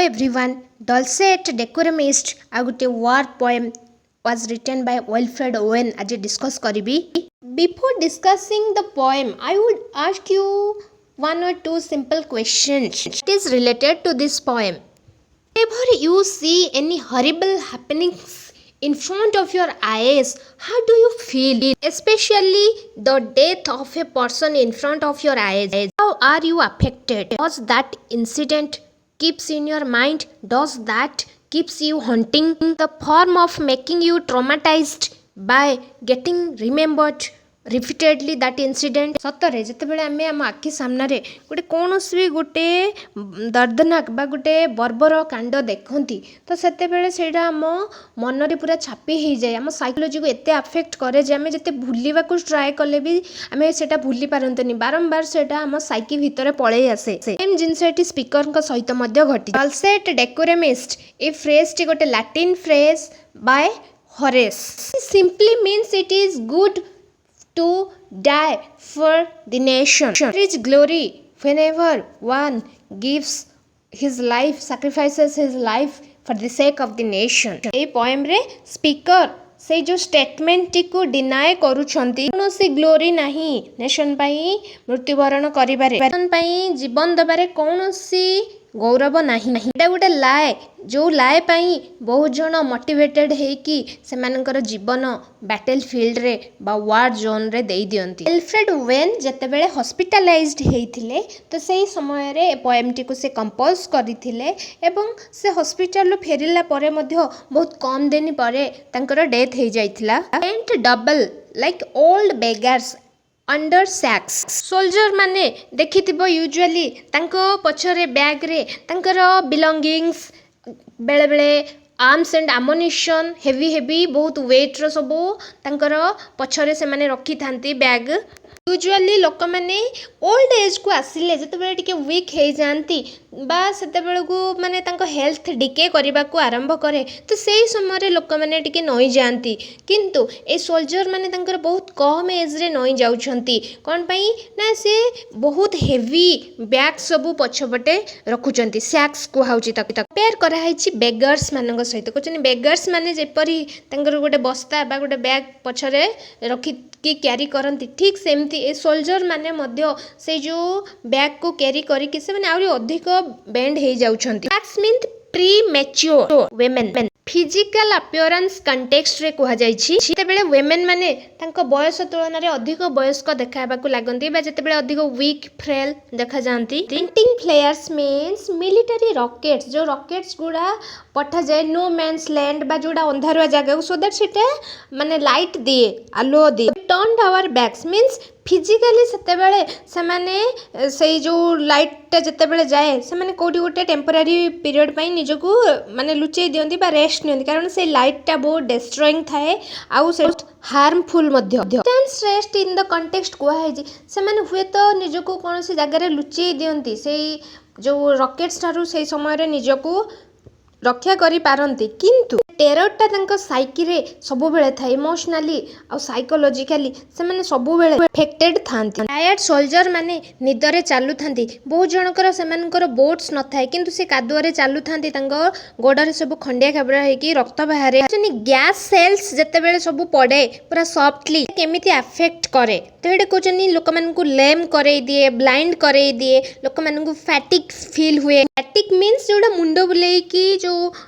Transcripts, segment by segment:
Everyone, Dulce et Decorum Est ଆଉ ଗୋଟେ war poem was written by Wilfred Owen ଆଜି discus କରିବି। Before discussing the poem, I would ask you one or two simple questions. It is related to this poem. Whenever you see any horrible happenings in front of your eyes, how do you feel? Especially the death of a person in front of your eyes. How are you affected? Does that incident keeps in your mind? Does that keeps you haunting the form of making you traumatized by getting remembered repeatedly that incident? ସତରେ ଯେତେବେଳେ ଆମେ ଆମ ଆଖି ସାମ୍ନାରେ ଗୋଟେ କୌଣସି ବି ଗୋଟେ ଦର୍ଦନାକ ବା ଗୋଟେ ବର୍ବର କାଣ୍ଡ ଦେଖନ୍ତି, ତ ସେତେବେଳେ ସେଇଟା ଆମ ମନରେ ପୁରା ଛାପି ହେଇଯାଏ। ଆମ ସାଇକୋଲୋଜିକୁ ଏତେ ଆଫେକ୍ଟ କରେ ଯେ ଆମେ ଯେତେ ଭୁଲିବାକୁ ଟ୍ରାଏ କଲେ ବି ଆମେ ସେଇଟା ଭୁଲି ପାରନ୍ତିନି। ବାରମ୍ବାର ସେଇଟା ଆମ ସାଇକି ଭିତରେ ପଳେଇ ଆସେ। ସେମ୍ ଜିନିଷ ଏଠି ସ୍ପିକରଙ୍କ ସହିତ ମଧ୍ୟ ଘଟି। Dulce et Decorum Est, ଏ ଫ୍ରେଜ୍ଟି ଗୋଟେ Latin phrase by Horace. Simply means it is good to die for the nation. There is glory whenever one gives his life, sacrifices his life for the sake of the nation. ଏଇ ପଏମ୍ରେ speaker ସେଇ ଯେଉଁ ଷ୍ଟେଟମେଣ୍ଟଟିକୁ ଡିନାଏ କରୁଛନ୍ତି। କୌଣସି glory ନାହିଁ ନେସନ୍ ପାଇଁ ମୃତ୍ୟୁବରଣ କରିବାରେ, ନେସନ୍ ପାଇଁ ଜୀବନ ଦେବାରେ କୌଣସି ଗୌରବ ନାହିଁ। ଏଇଟା ଗୋଟେ ଲାଏ, ଯେଉଁ ଲାଏ ପାଇଁ ବହୁତ ଜଣ ମୋଟିଭେଟେଡ୍ ହେଇକି ସେମାନଙ୍କର ଜୀବନ ବ୍ୟାଟେଲ୍ ଫିଲ୍ଡରେ ବା ୱାର୍ ଜୋନ୍ରେ ଦେଇ ଦିଅନ୍ତି। ୱିଲଫ୍ରେଡ୍ ଓୱେନ୍ ଯେତେବେଳେ ହସ୍ପିଟାଲାଇଜଡ୍ ହେଇଥିଲେ, ତ ସେଇ ସମୟରେ ଏ ପଏମ୍ଟିକୁ ସେ କମ୍ପୋଜ୍ କରିଥିଲେ ଏବଂ ସେ ହସ୍ପିଟାଲରୁ ଫେରିଲା ପରେ ମଧ୍ୟ ବହୁତ କମ୍ ଦିନ ପରେ ତାଙ୍କର ଡେଥ୍ ହେଇଯାଇଥିଲା। Bent double like old beggars under sacks. Soldier ମାନେ ଦେଖିଥିବ, ୟୁଜୁଆଲି ତାଙ୍କ ପଛରେ ବ୍ୟାଗ୍ରେ ତାଙ୍କର ବିଲଙ୍ଗିଙ୍ଗସ୍, ବେଳେବେଳେ arms and ammunition, heavy heavy ବହୁତ ୱେଟ୍ର ସବୁ ତାଙ୍କର ପଛରେ ସେମାନେ ରଖିଥାନ୍ତି ବ୍ୟାଗ୍। ୟୁଜୁଆଲି ଲୋକମାନେ ଓଲ୍ଡ ଏଜ୍କୁ ଆସିଲେ ଯେତେବେଳେ ଟିକେ ୱିକ୍ ହେଇଯାଆନ୍ତି ବା ସେତେବେଳକୁ ମାନେ ତାଙ୍କ ହେଲ୍ଥ ଡିକେ କରିବାକୁ ଆରମ୍ଭ କରେ, ତ ସେଇ ସମୟରେ ଲୋକମାନେ ଟିକେ ନଇଁଯାଆନ୍ତି। କିନ୍ତୁ ଏ ସୋଲଜର ମାନେ ତାଙ୍କର ବହୁତ କମ୍ ଏଜ୍ରେ ନଇଁ ଯାଉଛନ୍ତି। କ'ଣ ପାଇଁ ନା ସେ ବହୁତ ହେଭି ବ୍ୟାଗ୍ ସବୁ ପଛପଟେ ରଖୁଛନ୍ତି। ସ୍ୟାକ୍ସ କୁହାହେଉଛି ତାକୁ। କମ୍ପେୟାର କରାହେଇଛି ବେଗର୍ସ ମାନଙ୍କ ସହିତ। କହୁଛନ୍ତି ବେଗର୍ସ ମାନେ ଯେପରି ତାଙ୍କର ଗୋଟେ ବସ୍ତା ବା ଗୋଟେ ବ୍ୟାଗ୍ ପଛରେ ରଖିକି କ୍ୟାରି କରନ୍ତି, ଠିକ୍ ସେମିତି ଏ ସୋଲଜର ମାନେ ମଧ୍ୟ ସେଇ ଯେଉଁ ବ୍ୟାଗ୍କୁ କ୍ୟାରି କରିକି ସେମାନେ ଆହୁରି ଅଧିକ ବେଣ୍ଡ ହେଇଯାଉଛନ୍ତି। Sacks means premature women. Physical appearance କଣ୍ଟେକ୍ସଟରେ କୁହାଯାଇଛି। ଯେତେବେଳେ ୱିମେନ୍ ମାନେ ତାଙ୍କ ବୟସ ତୁଳନାରେ ଅଧିକ ବୟସ୍କ ଦେଖା ହେବାକୁ ଲାଗନ୍ତି ବା ଯେତେବେଳେ ଅଧିକ ୱିକ୍, ଫ୍ରେଲ୍ ଦେଖାଯାଆନ୍ତି। Hunting flares means military rockets. ଯେଉଁ ରକେଟ୍ସ ଗୁଡ଼ା ପଠାଯାଏ ନୋ ମ୍ୟାନ୍ସ ଲ୍ୟାଣ୍ଡ ବା ଯେଉଁଟା ଅନ୍ଧାରୁଆ ଜାଗାକୁ, ସୋ that ସେଇଟା ମାନେ ଲାଇଟ୍ ଦିଏ, ଆଲୁଅ ଦିଏ। Turn our backs means physically ସେତେବେଳେ ସେମାନେ ସେଇ ଯେଉଁ ଲାଇଟ୍ଟା ଯେତେବେଳେ ଯାଏ, ସେମାନେ କେଉଁଠି ଗୋଟେ ଟେମ୍ପୋରାରୀ ପିରିୟଡ଼ ପାଇଁ ନିଜକୁ ମାନେ ଲୁଚେଇ ଦିଅନ୍ତି ବା ରେଷ୍ଟ ନିଅନ୍ତି, କାରଣ ସେଇ ଲାଇଟ୍ଟା ବହୁତ ଡେଷ୍ଟ୍ରୟିଂ ଥାଏ ଆଉ ସେ ହାର୍ମଫୁଲ୍ ମଧ୍ୟ। ରେଷ୍ଟ ଇନ୍ the context କୁହାହେଇଛି, ସେମାନେ ହୁଏତ ନିଜକୁ କୌଣସି ଜାଗାରେ ଲୁଚେଇ ଦିଅନ୍ତି, ସେଇ ଯେଉଁ ରକେଟ୍ସ ଠାରୁ ସେଇ ସମୟରେ ନିଜକୁ ରକ୍ଷା କରିପାରନ୍ତି, କିନ୍ତୁ ଟେରରଟା ତାଙ୍କ ସାଇକିରେ ସବୁବେଳେ ଥାଏ। ଇମୋସନାଲି ଆଉ ସାଇକୋଲୋଜିକାଲି ସେମାନେ ସବୁବେଳେ ଆଫେକ୍ଟେଡ୍ ଥାନ୍ତି। ଟାୟାର୍ଡ ସୋଲଜର ମାନେ ନିଦରେ ଚାଲୁଥାନ୍ତି। ବହୁତ ଜଣଙ୍କର ସେମାନଙ୍କର ବୁଟ୍ସ ନଥାଏ, କିନ୍ତୁ ସେ କାଦୁଅରେ ଚାଲୁଥାନ୍ତି। ତାଙ୍କ ଗୋଡ଼ରେ ସବୁ ଖଣ୍ଡିଆ ଖାବରା ହେଇକି ରକ୍ତ ବାହାରେ। ଗ୍ୟାସ୍ ସେଲ୍ସ ଯେତେବେଳେ ସବୁ ପଡ଼େ ପୁରା ସଫ୍ଟଲି, କେମିତି ଆଫେକ୍ଟ କରେ? ତ ଏଇଟା କହୁଛନ୍ତି ଲୋକମାନଙ୍କୁ ଲେମ୍ କରେଇ ଦିଏ, ବ୍ଲାଇଣ୍ଡ କରେଇ ଦିଏ, ଲୋକମାନଙ୍କୁ ଫ୍ୟାଟିଗ୍ ଫିଲ୍ ହୁଏ। ଫ୍ୟାଟିଗ୍ ମିନ୍ସ ଯେଉଁଟା ମୁଣ୍ଡ ବୁଲେଇକି ଯେଉଁ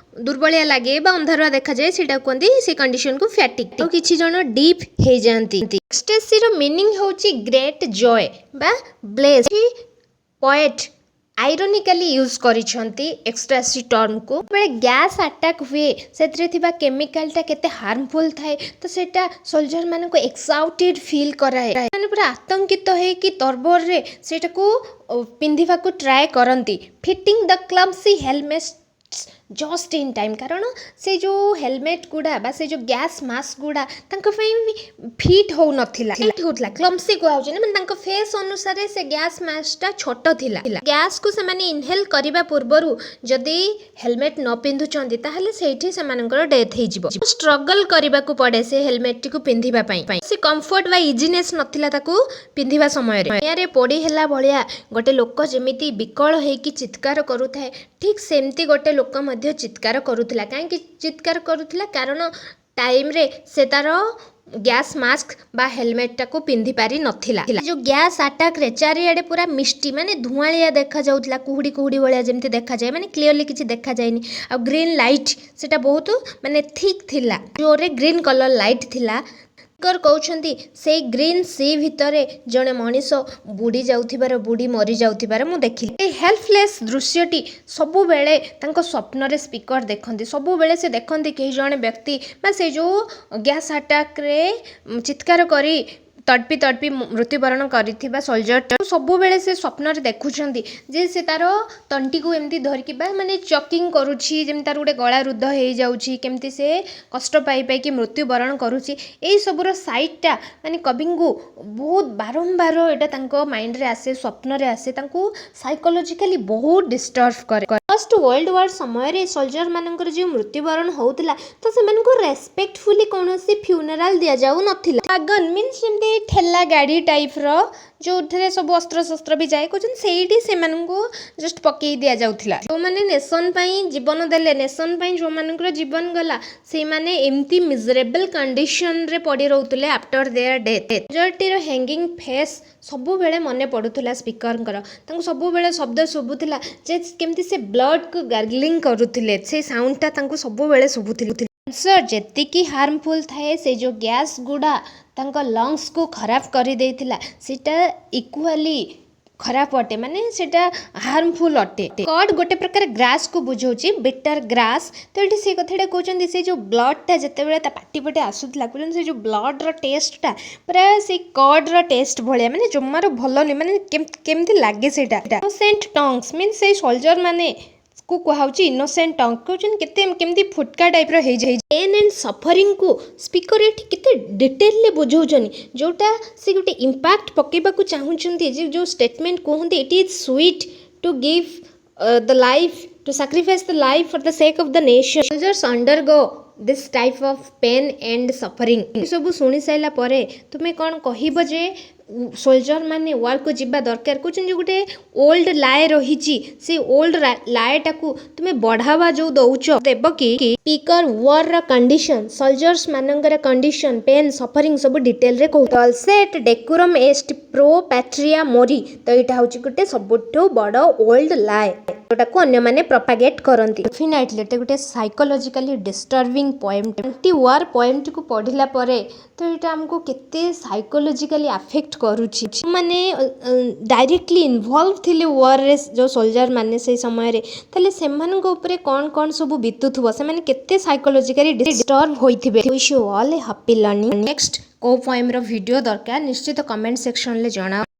ଦୁର୍ବଳିଆ ଲାଗେ ବା ଅନ୍ଧାରୁଆ ଦେଖାଯାଏ, ସେଇଟା କୁହନ୍ତି, ସେଇ କଣ୍ଡିସନକୁ ଫ୍ୟାଟିଗ୍। ଆଉ କିଛି ଜଣ ଡେଫ୍ ହେଇଯାଆନ୍ତି। ଏକ୍ସଟେସିର ମିନିଂ ହେଉଛି ଗ୍ରେଟ୍ ଜୟ ବା ବ୍ଲିସ୍। ପଏଟ୍ ଆଇରୋନିକାଲି ୟୁଜ୍ କରିଛନ୍ତି ଏକ୍ସଟାସି ଟର୍ମକୁ। ଯେତେବେଳେ ଗ୍ୟାସ୍ ଆଟାକ୍ ହୁଏ, ସେଥିରେ ଥିବା କେମିକାଲଟା କେତେ ହାର୍ମଫୁଲ୍ ଥାଏ, ତ ସେଇଟା ସୋଲଜରମାନଙ୍କୁ ଏକ୍ସାଇଟେଡ୍ ଫିଲ୍ କରାଏ। ସେମାନେ ପୁରା ଆତଙ୍କିତ ହେଇକି ତରବରରେ ସେଇଟାକୁ ପିନ୍ଧିବାକୁ ଟ୍ରାଏ କରନ୍ତି। Fitting the clumsy helmets just in time, କାରଣ ସେ ଯେଉଁ ହେଲମେଟ୍ ଗୁଡ଼ା ବା ସେ ଯେଉଁ ଗ୍ୟାସ୍ ମାସ୍କ ଗୁଡ଼ା ତାଙ୍କ ପାଇଁ ଫିଟ୍ ହେଉନଥିଲା। ଫିଟ୍ ହେଉଥିଲା, କ୍ଲମ୍ସି କୁହାହେଉଛି ନା, ମାନେ ତାଙ୍କ ଫେସ୍ ଅନୁସାରେ ସେ ଗ୍ୟାସ୍ ମାସ୍କଟା ଛୋଟ ଥିଲା। ଗ୍ୟାସ୍କୁ ସେମାନେ ଇନହେଲ୍ କରିବା ପୂର୍ବରୁ ଯଦି ହେଲମେଟ୍ ନ ପିନ୍ଧୁଛନ୍ତି, ତାହେଲେ ସେଇଠି ସେମାନଙ୍କର ଡେଥ୍ ହେଇଯିବ। ଷ୍ଟ୍ରଗଲ୍ କରିବାକୁ ପଡ଼େ ସେ ହେଲମେଟ୍ଟିକୁ ପିନ୍ଧିବା ପାଇଁ। ସେ କମ୍ଫର୍ଟ ବା ଇଜିନେସ୍ ନଥିଲା ତାକୁ ପିନ୍ଧିବା ସମୟରେ। ନିଆଁରେ ପୋଡ଼ି ହେଲା ଭଳିଆ ଗୋଟେ ଲୋକ ଯେମିତି ବିକଳ ହେଇକି ଚିତ୍କାର କରୁଥାଏ, ଠିକ୍ ସେମିତି ଗୋଟେ ଲୋକ ମଧ୍ୟ ଚିତ୍କାର କରୁଥିଲା। କାହିଁକି ଚିତ୍କାର କରୁଥିଲା? କାରଣ ଟାଇମ୍ରେ ସେ ତାର ଗ୍ୟାସ୍ ମାସ୍କ ବା ହେଲମେଟ୍ଟାକୁ ପିନ୍ଧି ପାରିନଥିଲା। ଯେଉଁ ଗ୍ୟାସ୍ ଆଟାକ୍ରେ ଚାରିଆଡ଼େ ପୁରା ମିଷ୍ଟି, ମାନେ ଧୂଆଁଳିଆ ଦେଖାଯାଉଥିଲା, କୁହୁଡ଼ି କୁହୁଡ଼ି ଭଳିଆ ଯେମିତି ଦେଖାଯାଏ, ମାନେ କ୍ଲିଅରଲି କିଛି ଦେଖାଯାଏନି। ଆଉ ଗ୍ରୀନ୍ ଲାଇଟ୍, ସେଇଟା ବହୁତ ମାନେ ଥିକ୍ ଥିଲା, ଜୋରରେ ଗ୍ରୀନ୍ କଲର୍ ଲାଇଟ୍ ଥିଲା। ସ୍ପିକର କହୁଛନ୍ତି, ସେଇ ଗ୍ରୀନ୍ ସି ଭିତରେ ଜଣେ ମଣିଷ ବୁଡ଼ି ଯାଉଥିବାର, ବୁଡ଼ି ମରି ଯାଉଥିବାର ମୁଁ ଦେଖିଲି। ଏଇ ହେଲ୍ପଲେସ୍ ଦୃଶ୍ୟଟି ସବୁବେଳେ ତାଙ୍କ ସ୍ୱପ୍ନରେ ସ୍ପିକର ଦେଖନ୍ତି। ସବୁବେଳେ ସେ ଦେଖନ୍ତି କେହି ଜଣେ ବ୍ୟକ୍ତି ବା ସେ ଯେଉଁ ଗ୍ୟାସ୍ ଆଟାକ୍ରେ ଚିତ୍କାର କରି ତଡ଼ପି ତଡ଼ପି ମୃତ୍ୟୁବରଣ କରିଥିବା ସୋଲଜର, ସବୁବେଳେ ସେ ସ୍ୱପ୍ନରେ ଦେଖୁଛନ୍ତି ଯେ ସେ ତାର ତଣ୍ଟିକୁ ଏମିତି ଧରିକି ବା ମାନେ ଚକିଂ କରୁଛି, ଯେମିତି ତାର ଗୋଟେ ଗଳା ରୁଦ୍ଧ ହେଇଯାଉଛି, କେମିତି ସେ କଷ୍ଟ ପାଇ ପାଇକି ମୃତ୍ୟୁବରଣ କରୁଛି। ଏଇସବୁର ସାଇଟ୍ଟା ମାନେ କବିଙ୍କୁ ବହୁତ ବାରମ୍ବାର ଏଇଟା ତାଙ୍କ ମାଇଣ୍ଡରେ ଆସେ, ସ୍ୱପ୍ନରେ ଆସେ, ତାଙ୍କୁ ସାଇକୋଲୋଜିକାଲି ବହୁତ ଡିଷ୍ଟର୍ବ କରେ। ଫାର୍ଷ୍ଟ ୱାର୍ଲଡ ୱାର୍ ସମୟରେ ସୋଲଜରମାନଙ୍କର ଯେଉଁ ମୃତ୍ୟୁବରଣ ହେଉଥିଲା, ତ ସେମାନଙ୍କୁ ରେସ୍ପେକ୍ଟଫୁଲି କୌଣସି ଫ୍ୟୁନେରାଲ ଦିଆଯାଉନଥିଲା। ୱାଗନ୍ ମିନ୍ସ ଯେମିତି ଠେଲା ଗାଡ଼ି ଟାଇପ୍ର, ଯେଉଁଥିରେ ସବୁ ଅସ୍ତ୍ରଶସ୍ତ୍ର ବି ଯାଏ, କହୁଛନ୍ତି ସେଇଠି ସେମାନଙ୍କୁ ଜଷ୍ଟ ପକେଇ ଦିଆଯାଉଥିଲା। ଯେଉଁମାନେ ନେସନ୍ ପାଇଁ ଜୀବନ ଦେଲେ, ନେସନ୍ ପାଇଁ ଯେଉଁମାନଙ୍କର ଜୀବନ ଗଲା, ସେଇମାନେ ଏମିତି ମିଜରେବଲ୍ କଣ୍ଡିସନରେ ପଡ଼ି ରହୁଥିଲେ ଆଫ୍ଟର there death. ସୋଲଜରଟିର ହ୍ୟାଙ୍ଗିଂ ଫେସ୍ ସବୁବେଳେ ମନେ ପଡ଼ୁଥିଲା ସ୍ପିକରଙ୍କର। ତାଙ୍କୁ ସବୁବେଳେ ଶବ୍ଦ ଶୁଭୁଥିଲା ଯେ କେମିତି ସେ ବ୍ଲଡ଼କୁ ଗାର୍ଗଲିଂ କରୁଥିଲେ, ସେଇ ସାଉଣ୍ଡଟା ତାଙ୍କୁ ସବୁବେଳେ ଶୁଭୁଥିଲା। କ୍ୟାନ୍ସର ଯେତିକି ହାର୍ମଫୁଲ୍ ଥାଏ, ସେ ଯେଉଁ ଗ୍ୟାସ୍ ଗୁଡ଼ା ତାଙ୍କ ଲଙ୍ଗସକୁ ଖରାପ କରିଦେଇଥିଲା, ସେଇଟା ଇକ୍ୱାଲି ଖରାପ ଅଟେ, ମାନେ ସେଇଟା ହାର୍ମଫୁଲ୍ ଅଟେ। କଡ୍ ଗୋଟେ ପ୍ରକାର ଗ୍ରାସ୍କୁ ବୁଝାଉଛି, ବିଟର ଗ୍ରାସ୍। ତ ଏଠି ସେଇ କଥାଟା କହୁଛନ୍ତି, ସେ ଯେଉଁ ବ୍ଲଡ଼ଟା ଯେତେବେଳେ ତା ପାଟି ପଟେ ଆସୁଥିଲା, କହୁଛନ୍ତି ସେ ଯେଉଁ ବ୍ଲଡ଼ର ଟେଷ୍ଟଟା ପୁରା ସେଇ କଡ୍ର ଟେଷ୍ଟ ଭଳିଆ, ମାନେ ଜମାରୁ ଭଲ ନୁହେଁ, ମାନେ କେମିତି ଲାଗେ ସେଇଟା। ଇନୋସେଣ୍ଟ ଟଙ୍ଗସ୍ ମିନ୍ସ ସେଇ ସୋଲଜର ମାନେ କୁ କୁହାହେଉଛି ଇନୋସେଣ୍ଟ ଟଙ୍ଗ। କହୁଛନ୍ତି କେତେ କେମିତି ଫୁଟକା ଟାଇପ୍ର ହେଇଯାଇଛି। ପେନ୍ ଆଣ୍ଡ ସଫରିଂକୁ ସ୍ପିକର ଏଠି କେତେ ଡିଟେଲରେ ବୁଝାଉଛନ୍ତି, ଯେଉଁଟା ସେ ଗୋଟେ ଇମ୍ପାକ୍ଟ ପକାଇବାକୁ ଚାହୁଁଛନ୍ତି ଯେ ଯେଉଁ ଷ୍ଟେଟମେଣ୍ଟ କୁହନ୍ତି, "It is sweet to give the life, to sacrifice the life for the sake of the nation. Soldiers undergo this type of pain and suffering." ଏସବୁ ଶୁଣି ସାରିଲା ପରେ ତୁମେ କ'ଣ କହିବ ଯେ ସୋଲଜର ମାନେ ୱାର୍କୁ ଯିବା ଦରକାର? କହୁଛନ୍ତି ଯେଉଁ ଗୋଟେ ଓଲ୍ଡ ଲାଏ ରହିଛି, ସେଇ ଓଲ୍ଡ ଲାଏଟାକୁ ତୁମେ ବଢ଼ାବା ଯେଉଁ ଦଉଛ, ଦେବ କି? ସ୍ପିକର ୱାର୍ର କଣ୍ଡିସନ୍, ସୋଲଜର୍ସ ମାନଙ୍କର କଣ୍ଡିସନ୍, ପେନ୍, ସଫରିଂ ସବୁ ଡିଟେଲରେ କହୁ। Dulce et decorum est pro patria mori. ତ ଏଇଟା ହେଉଛି ଗୋଟେ ସବୁଠୁ ବଡ଼ ଓଲ୍ଡ ଲାଏ, ଯୋଉଟାକୁ ଅନ୍ୟମାନେ ପ୍ରପାଗେଟ୍ କରନ୍ତି। ଡେଫିନାଇଟଲି ଏଟା ଗୋଟେ psychologically disturbing poem. Anti war ପଏମ୍ଟିକୁ ପଢ଼ିଲା ପରେ ତ ଏଇଟା ଆମକୁ କେତେ ସାଇକୋଲୋଜିକାଲି ଆଫେକ୍ଟ କରୁଛି। ମାନେ ଡାଇରେକ୍ଟଲି ଇନଭଲ୍ଭ ଥିଲେ ୱାର୍ରେ ଯେଉଁ ସୋଲଜର ମାନେ ସେଇ ସମୟରେ, ତାହେଲେ ସେମାନଙ୍କ ଉପରେ କ'ଣ କ'ଣ ସବୁ ବିତୁଥିବ, ସେମାନେ କେତେ ସାଇକୋଲୋଜିକାଲି ଡିଷ୍ଟର୍ବ ହୋଇଥିବେ। Wish you all a happy learning. Next କେଉଁ ପଏମ୍ର ଭିଡ଼ିଓ ଦରକାର, ନିଶ୍ଚିତ କମେଣ୍ଟ ସେକ୍ସନରେ ଜଣାଅ।